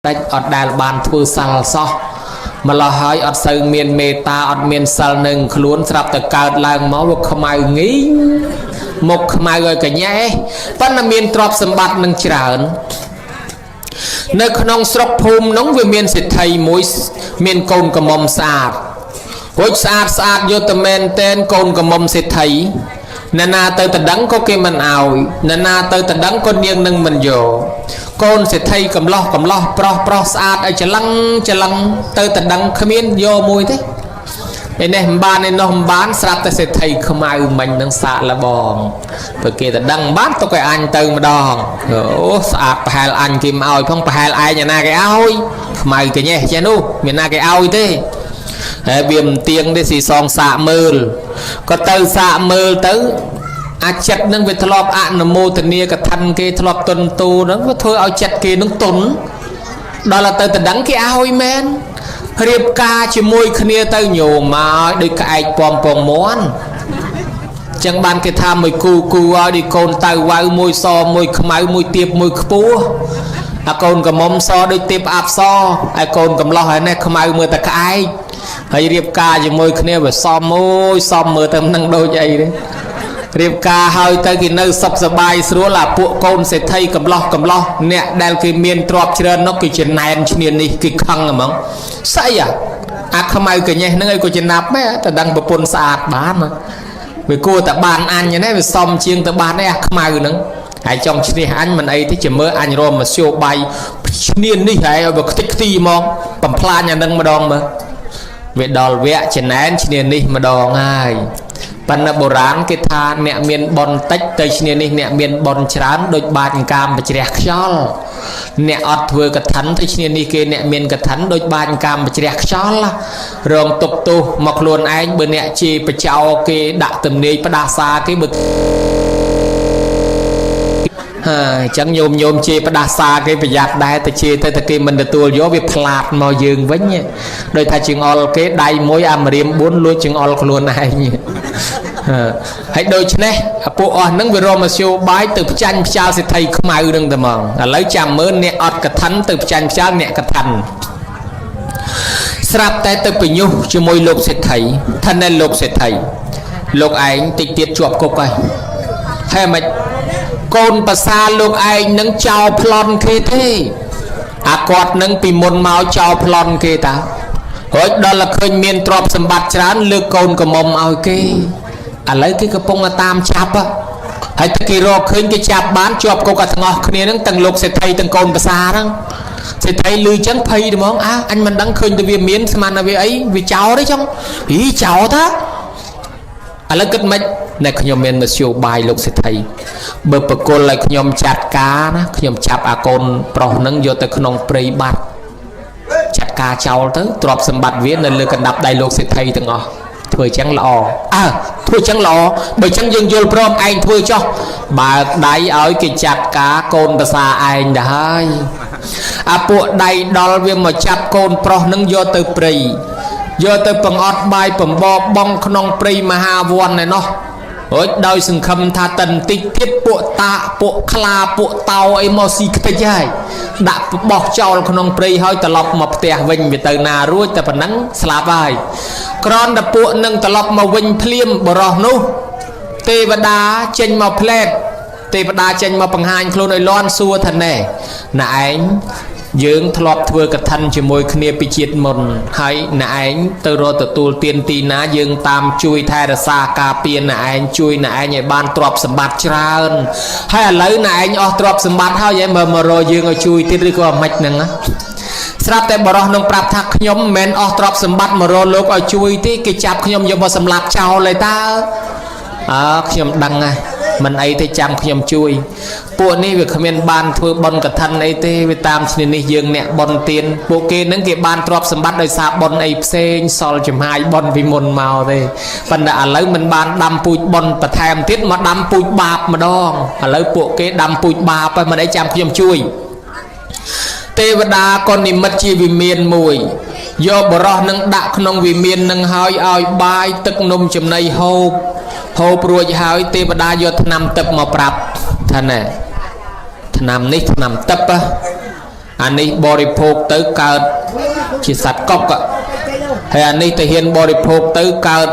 តិចអត់ដែលបានធ្វើសិលសោះម្លោះហើយអត់សូវមានមេត្តាអត់មានសិលនឹងខ្លួនស្រាប់តែកើតឡើងមកវាខ្មៅងីងមុខខ្មៅឲ្យកញ៉េះប៉ុន្តែមានទ្រព្យសម្បត្តិនឹងច្រើននៅក្នុងស្រុកភូមិនោះវាមានសេដ្ឋីមួយមានកូនក្រមុំស្អាតរួចស្អាតស្អាតយកទៅមែនតែនកូនក្រមុំសេដ្ឋីអ្នកណាទៅតដឹងក៏គេមិនអោយអ្នកណាទៅតដឹងក៏នាងនឹងមិនយកកូនសេដ្ឋីកំឡោះកំឡោះប្រុសប្រុសស្អាតឲ្យច្រឡឹងច្រឡឹងទៅតដឹងគ្មានយកមួយទេឯនេះមិនបានឯនោះមិនបានស្រាប់តែសេដ្ឋីខ្មៅមិញនឹងសាកលបងព្រោះគេតដឹងមិនបានទុកឲ្យអញទៅម្ដងអូស្អាតប្រហែលអញគេមិនអោយផងប្រហែលឯងឯណាគេអោយខ្មៅកញេះចេះនោះមានណាគេអោយទេហើយវាមិនទៀងទេស៊ីសងសាកមើលក៏ទៅសាកមើលទៅអាចិត្តនឹងវាធ្លាប់អនុមោទនាកឋិនគេធ្លាប់តុនទូនឹងវាធ្វើឲ្យចិត្តគេនឹងតុនដល់ទៅតដឹងគេឲ្យមែនរៀបការជាមួយគ្នាទៅញោមមកដូចក្អែកពំពងមន់ចឹងបានគេថាមួយគូគូឲ្យដូចកូនតៅវ៉ៅមួយសមួយខ្មៅមួយទៀបមួយខ្ពស់អាកូនក្រមុំសដូចទៀបអាប់សហើយកូនកំឡោះហើយនេះខ្មៅមើលតែក្អែកហើយរៀបការជាមួយគ្នាវាសមអូយសមមើលទៅមិនដឹងដូចអីទេរៀបការហើយទៅគេនៅសុខសប្បាយស្រួលអាពួកកូនសេដ្ឋីកំឡោះកំឡោះអ្នកដែលគេមានទ្រព្យច្រើននោះគេចំណែនឈ្នានេះគេខឹងហ្មងស្អីអាខ្មៅកញេះហ្នឹងឲ្យក៏ចំណាប់ដែរតែដឹងប្រពន្ធស្អាតបានវាគួរតែបានអញណាវាសមជាងទៅបានឯអាខ្មៅហ្នឹងហើយចង់ឈ្នះអញមិនអីទេជាមើលអញរមមធ្យោបាយឈ្នានេះហើយឲ្យវាខ្ទេចខ្ទីហ្មងបំផ្លាញអានឹងម្ដងមើលវាដល់វគ្គចំណែនឈ្នានេះម្ដងហើយប៉ុន្តែបុរាណគេថាអ្នកមានបុណ្យតិចទៅឈ្នានេះអ្នកមានបុណ្យច្រើនដូចបាចអង្កាមបជ្រះខ្យល់អ្នកអត់ធ្វើកឋិនទៅឈ្នានេះគេអ្នកមានកឋិនដូចបាចអង្កាមបជ្រះខ្យល់រងទុកទោសមកខ្លួនឯងបើអ្នកជេរបចោគេដាក់ទំនាយផ្ដាសាគេបើហើយអញ្ចឹងញោមញោមជេរផ្ដាសាគេប្រយ័ត្នដែរទៅជេរទៅតែគេមិនទទួលយកវាផ្លាតមកយើងវិញដោយថាចង្អុលគេដៃមួយអាមរៀម4លួចចង្អុលខ្លួនឯងហើយដូច្នេះពួកអស់ហ្នឹងវារមធ្យោបាយទៅផ្ចាញ់ផ្ចាលសេដ្ឋីខ្មៅនឹងតែហ្មងឥឡូវចាំមើលអ្នកអត់កឋិនទៅផ្ចាញ់ផ្ចាលអ្នកកឋិនស្រាប់តែទៅពញុះជាមួយលោកសេដ្ឋីថាណែលោកសេដ្ឋីលោកឯងតិចទៀតជាប់គុកហើយហើយមិនកូនប្រសាលោកឯងនឹងចោលប្លន់គេទេអាគាត់នឹងពីមុនមកចោលប្លន់គេតារួចដល់តែឃើញមានទ្រព្យសម្បត្តិច្រើនលើកកូនក្រមុំឲ្យគេឥឡូវគេកំពុងតែតាមចាប់ហើយគេរកឃើញគេចាប់បានជាប់គុកអាទាំងអស់គ្នានឹងទាំងលោកសេដ្ឋីទាំងកូនប្រសាហ្នឹងសេដ្ឋីលឺចឹងភ័យហ្មងអើអញមិនដឹងឃើញតែវាមានស្មានតែវាអីវាចោលទេចឹងហីចោលតាឥឡូវគិតមិនណែខ្ញុំមានមធ្យោបាយលោកសេដ្ឋីបើប្រគល់ឲ្យខ្ញុំចាត់ការណាខ្ញុំចាប់អាកូនប្រុសនឹងយកទៅក្នុងព្រៃបាត់ចាត់ការចោលទៅទ្រព្យសម្បត្តិវានៅលើកណ្ដាប់ដៃលោកសេដ្ឋីទាំងអស់ធ្វើចឹងល្អអើធ្វើចឹងល្អបើចឹងយើងយល់ព្រមឯងធ្វើចោះបើកដៃឲ្យគេចាត់ការកូនប្រសាឯងទៅហើយអាពួកដៃដល់វាមកចាប់កូនប្រុសនឹងយកទៅព្រៃយកទៅបង្អត់បាយបំបបងក្នុងព្រៃមហាវ័នឯណោះរួចដោយសង្ឃឹមថាតិនតិចទៀតពួកតាពួកខ្លាពួកតោអីមកស៊ីខ្ទេចហើយដាក់បោះចោលក្នុងព្រៃហើយត្រឡប់មកផ្ទះវិញវាទៅណារួចតែប៉ុណ្ណឹងស្លាប់ហើយក្រន់តែពួកនឹងត្រឡប់មកវិញភ្លាមបរោះនោះទេវតាចេញមកផ្លែតទេវតាចេញមកបង្ហាញខ្លួនឲ្យលន់សួរថាណែណែឯងយើងធ្លាប់ធ្វើកឋិនជាមួយគ្នាពីជាតិមុនហើយណែឯងទៅរកទទួលទានទីណាយើងតាមជួយថែរក្សាការពារណែឯងជួយណែឯងឲ្យបានទ្រព្យសម្បត្តិច្រើនហើយឥឡូវណែឯងអស់ទ្រព្យសម្បត្តិហើយឯងមើលមករកយើងឲ្យជួយទៀតឬក៏មិនហ្នឹងណាស្រាប់តែបរោះនឹងប្រាប់ថាខ្ញុំមិនមែនអស់ទ្រព្យសម្បត្តិមករកលោកឲ្យជួយទេគេចាប់ខ្ញុំយកមកសម្លាប់ចោលហើយតើអើខ្ញុំដឹងហើយមិនអីទេចាំខ្ញុំជួយពួកនេះវាគ្មានបានធ្វើបុណ្យកឋិនអីទេវាតាមឈ្នានេះយើងអ្នកបុណ្យទានពួកគេនឹងគេបានទ្រព្យសម្បត្តិដោយសារបុណ្យអីផ្សេងសល់ចំហាយបុណ្យពីមុនមកទេប៉ុន្តែឥឡូវមិនបានដាំពូជបុណ្យបន្ថែមទៀតមកដាំពូជបាបម្ដងឥឡូវពួកគេដាំពូជបាបហើយមិនអីចាំខ្ញុំជួយទេវតាក៏និមិត្តជាវិមានមួយយកបរោះនឹងដាក់ក្នុងវិមាននឹងហើយឲ្យបាយទឹកនំចំណីហូបហូបរួចហើយទេវតាយកថ្នាំទឹកមកប្រាប់ថាណែថ្នាំនេះថ្នាំទឹក អានេះបរិភោគទៅកើតជាសត្វកុកហើយអានេះទៅហ៊ានបរិភោគទៅកើត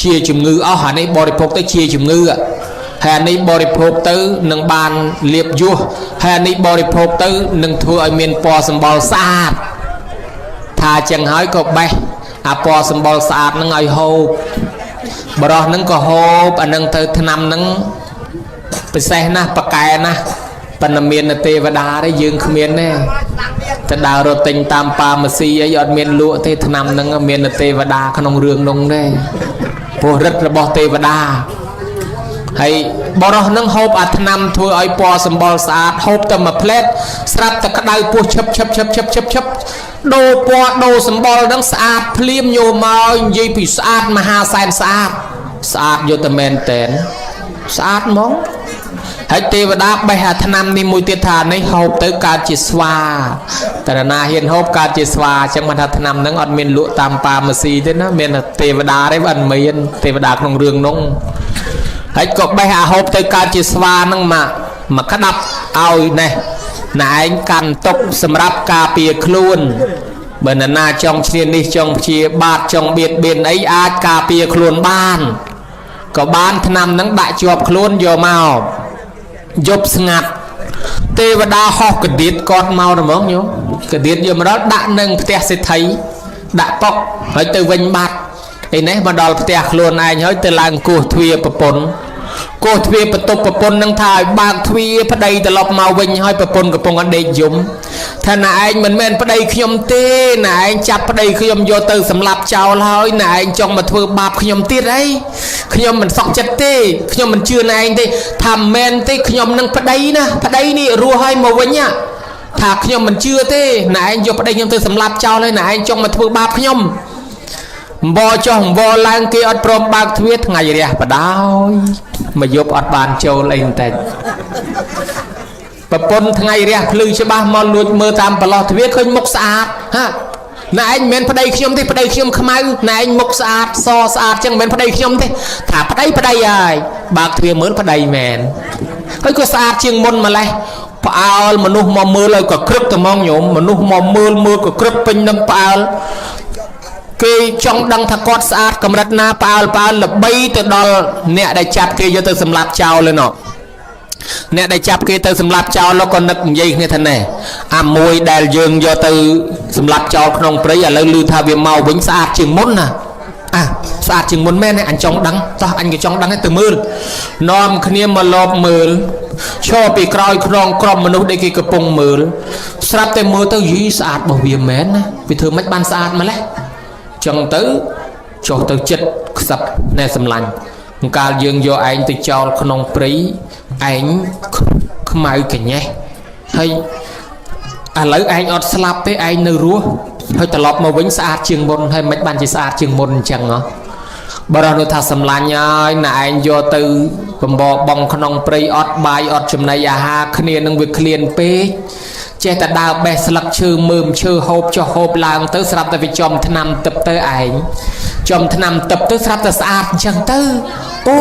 ជាជំងឺអស់អានេះបរិភោគទៅជាជំងឺហើយអានេះបរិភោគទៅនឹងបានលៀបយសហើយអានេះបរិភោគទៅនឹងធ្វើឲ្យមានពណ៌សម្បុរស្អាតថាចឹងហើយក៏បេះអាពណ៌សម្បុរស្អាតនឹងឲ្យហូបបរោះនឹងក៏ហូបអានឹងទៅឆ្នាំនឹងពិសេសណាស់ប៉កែណាស់ប៉ុន្តែមានទេវតាទេយើងគ្មានទេទៅដើររត់ទិញតាមប៉ាម៉ាស៊ីអីអត់មានលក់ទេឆ្នាំនឹងមានទេវតាក្នុងរឿងនោះទេព្រោះរិទ្ធរបស់ទេវតាហើយបរោះនឹងហូបអាថ្នាំធ្វើឲ្យពណ៌សម្បុរស្អាតហូបតែមួយផ្លែតស្រាប់តែក្តៅពោះឈឹបឈឹបឈឹបឈឹបឈឹបឈឹបដូរពណ៌ដូរសម្បុរនឹងស្អាតភ្លាមញោមមកនិយាយពីស្អាតមហាសែនស្អាតស្អាតយកតែមែនតែនស្អាតហ្មងហើយទេវតាបេះអាថ្នាំនេះមួយទៀតថានេះហូបទៅកើតជាស្វាតរណាហ៊ានហូបកើតជាស្វាអញ្ចឹងមិនថាថ្នាំហ្នឹងអត់មានលក់តាមប៉ាម៉ាស៊ីទេណាមានទេវតាទេអត់មានទេវតាក្នុងរឿងនោះហើយក៏បេះអាហូបទៅកើតជាស្វាហ្នឹងមកមកក្តាប់ឲ្យនេះណែឯងកាន់ទុកសម្រាប់ការពារខ្លួនបើនរណាចង់ឈ្នានេះចង់ព្យាបាទចង់បៀតបៀនអីអាចការពារខ្លួនបានក៏បានថ្នាំហ្នឹងដាក់ជាប់ខ្លួនយកមកយប់ស្ងាត់ទេវតាហោះកដៀតគាត់មកហ្មងញោមកដៀតយកមកដល់ដាក់នឹងផ្ទះសេដ្ឋីដាក់ប៉ុកហើយទៅវិញបាត់ឯនេះមកដល់ផ្ទះខ្លួនឯងហើយទៅឡើងគោះទ្វារប្រពន្ធគោះទ្វារបន្ទប់ប្រពន្ធនឹងថាឲ្យបើកទ្វារប្តីត្រឡប់មកវិញហើយប្រពន្ធកំពុងអត់ដេកយំថាណែឯងមិនមែនប្តីខ្ញុំទេណែឯងចាប់ប្តីខ្ញុំយកទៅសម្លាប់ចោលហើយណែឯងចង់មកធ្វើបាបខ្ញុំទៀតអីខ្ញុំមិនសក់ចិត្តទេខ្ញុំមិនជឿណែឯងទេថាមែនទេខ្ញុំនឹងប្តីណាប្តីនេះរស់ហើយមកវិញណាថាខ្ញុំមិនជឿទេណែឯងយកប្តីខ្ញុំទៅសម្លាប់ចោលហើយណែឯងចង់មកធ្វើបាបខ្ញុំអង្វរចុះអង្វរឡើងគេអត់ព្រមបើកទ្វារថ្ងៃរះបដោយមកយប់អត់បានចូលអីបន្តិចប្រពន្ធថ្ងៃរះភ្លឺច្បាស់មកលួចមើលតាមប្រឡោះទ្វារឃើញមុខស្អាតហាណែឯងមិនមែនប្តីខ្ញុំទេប្តីខ្ញុំខ្មៅណែឯងមុខស្អាតសស្អាតចឹងមិនមែនប្តីខ្ញុំទេថាប្តីប្តីហើយបើកទ្វារមើលប្តីមែនហើយក៏ស្អាតជាងមុនម្លេះផ្អើលមនុស្សមកមើលឲ្យក៏ក្រឹបតែហ្មងញោមមនុស្សមកមើលមើលក៏ក្រឹបពេញនឹងផ្អើលគេចង់ដឹងថាគាត់ស្អាតកម្រិតណាផ្អើលផ្អើលល្បីទៅដល់អ្នកដែលចាប់គេយកទៅសម្លាប់ចោលឯណោះអ្នកដែលចាប់គេទៅសម្លាប់ចោលក៏នឹកនិយាយគ្នាថាណែអាមួយដែលយើងយកទៅសម្លាប់ចោលក្នុងព្រៃឥឡូវឮថាវាមកវិញស្អាតជាងមុនណាអាស្អាតជាងមុនមែនទេអញចង់ដឹងតោះអញក៏ចង់ដឹងទៅមើលនាំគ្នាមកលបមើលឈរពីក្រោយខ្នងក្រុមមនុស្សដែលគេកំពុងមើលស្រាប់តែមើលទៅយីស្អាតរបស់វាមែនណាវាធ្វើម៉េចបានស្អាតម្ល៉េះចឹងទៅចុះទៅចិត្តខ្សឹបណែសម្លាញ់កាលយើងយកឯងទៅចោលក្នុងព្រៃឯងខ្មៅកញេះហើយឥឡូវឯងអត់ស្លាប់ទេឯងនៅរស់ហើយត្រឡប់មកវិញស្អាតជាងមុនហើយមិនបានជាស្អាតជាងមុនអញ្ចឹងហ៎បរិសនោះថាសម្លាញ់ហើយណែឯងយកទៅបំបបងក្នុងព្រៃអត់បាយអត់ចំណីអាហារគ្នានឹងវាឃ្លានពេកចេះតែដើរបេះស្លឹកឈើមើមឈើហូបចុះហូបឡើងទៅស្រាប់តែវាចំថ្នាំទឹកទៅឯងចំថ្នាំទឹកទៅស្រាប់តែស្អាតអញ្ចឹងទៅអូ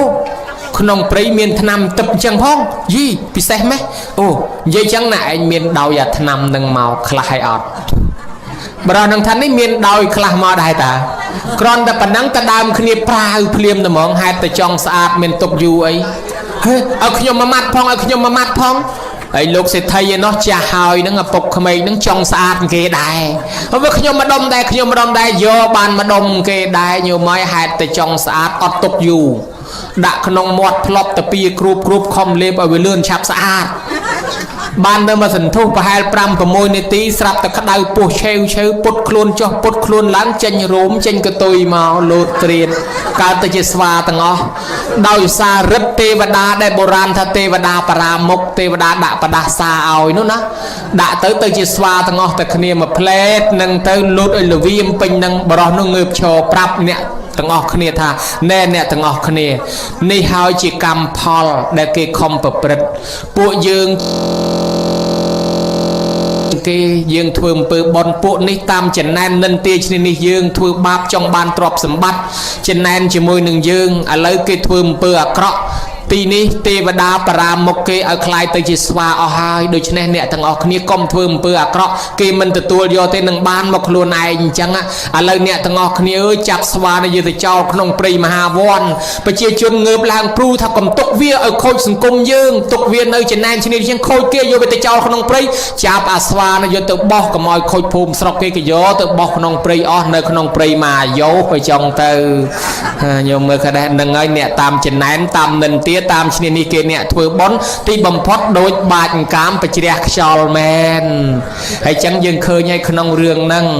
ក្នុងព្រៃមានថ្នាំទឹកអញ្ចឹងផងយីពិសេសម៉េះអូនិយាយចឹងណាឯងមានដោយអាថ្នាំនឹងមកខ្លះហើយអត់បរិសនឹងថានេះមានដោយខ្លះមកដែរតាគ្រាន់តែប៉ុណ្ណឹងតដើមគ្នាប្រាវភ្លាមតែហ្មងហេតុតែចង់ស្អាតមានទុកយូរអីហេឲ្យខ្ញុំមួយម៉ាត់ផងឲ្យខ្ញុំមួយម៉ាត់ផងហើយលោកសេដ្ឋីឯណោះចាស់ហើយហ្នឹងឪពុកក្មេងហ្នឹងចង់ស្អាតគេដែរហើយខ្ញុំម្ដុំដែរខ្ញុំម្ដុំដែរយកបានម្ដុំគេដែរញោមហើយហេតុតែចង់ស្អាតអត់ទុកយូរដាក់ក្នុងមាត់ផ្លប់តាពីគ្រូបគ្រូបខំលេបឲ្យវាលឿនឆាប់ស្អាតបានទៅមកសន្ធុះប្រហែល5 6នាទីស្រាប់តែក្តៅពោះឆេវឆេវពុតខ្លួនចុះពុតខ្លួនឡើងចេញរោមចេញកតុយមកលោតត្រៀតកើតទៅជាស្វាទាំងអស់ដោយសាររិទ្ធទេវតាដែលបុរាណថាទេវតាបរាមុខទេវតាដាក់បដាសាឲ្យនោះណាដាក់ទៅទៅជាស្វាទាំងអស់តែគ្នាមួយផ្លែតនឹងទៅលូតឲ្យលវៀមពេញនឹងបរោះនោះងើបឈរប្រាប់អ្នកទាំងអស់គ្នាថាណែអ្នកទាំងអស់គ្នានេះហើយជាកម្មផលដែលគេខំប្រព្រឹត្តពួកយើងគេយើងធ្វើអំពើបុណ្យពួកនេះតាមចំណែននិន្ទាឈ្នានេះយើងធ្វើបាបចង់បានទ្រព្យសម្បត្តិចំណែនជាមួយនឹងយើងឥឡូវគេធ្វើអំពើអាក្រក់ ទីនេះទេវតាបរាមុខគេឲ្យคล้ายទៅជាស្វាអស់ហើយដូច្នេះអ្នកទាំងអស់គ្នាកុំធ្វើអំពើអាក្រក់គេមិនទទួលយកទេនឹងបានមកខ្លួនឯងអញ្ចឹងឥឡូវអ្នកទាំងអស់គ្នាអើយចាប់ស្វានេះយកទៅចោលក្នុងព្រៃមហាវ័នប្រជាជនងើបឡើងព្រូថាកុំទុកវាឲ្យខូចសង្គមយើងទុកវានៅចំណែនឈ្នានីជាងខូចគេយកវាទៅចោលក្នុងព្រៃចាប់អាស្វានេះយកទៅបោះកុំឲ្យខូចភូមិស្រុកគេគេយកទៅបោះក្នុងព្រៃអស់នៅក្នុងព្រៃមកយោទៅចង់ទៅញោមមើលក្តេះនឹងហើយអ្នកតាមចំណែនតាមនិន្ទាតាមឈ្នានីគេអ្នកធ្វើបុណ្យទីបំផុតដូចបាចអង្កាមប្រជ្រះខ្យល់មែនហើយចឹងយើងឃើញហើយក្នុងរឿងហ្នឹង។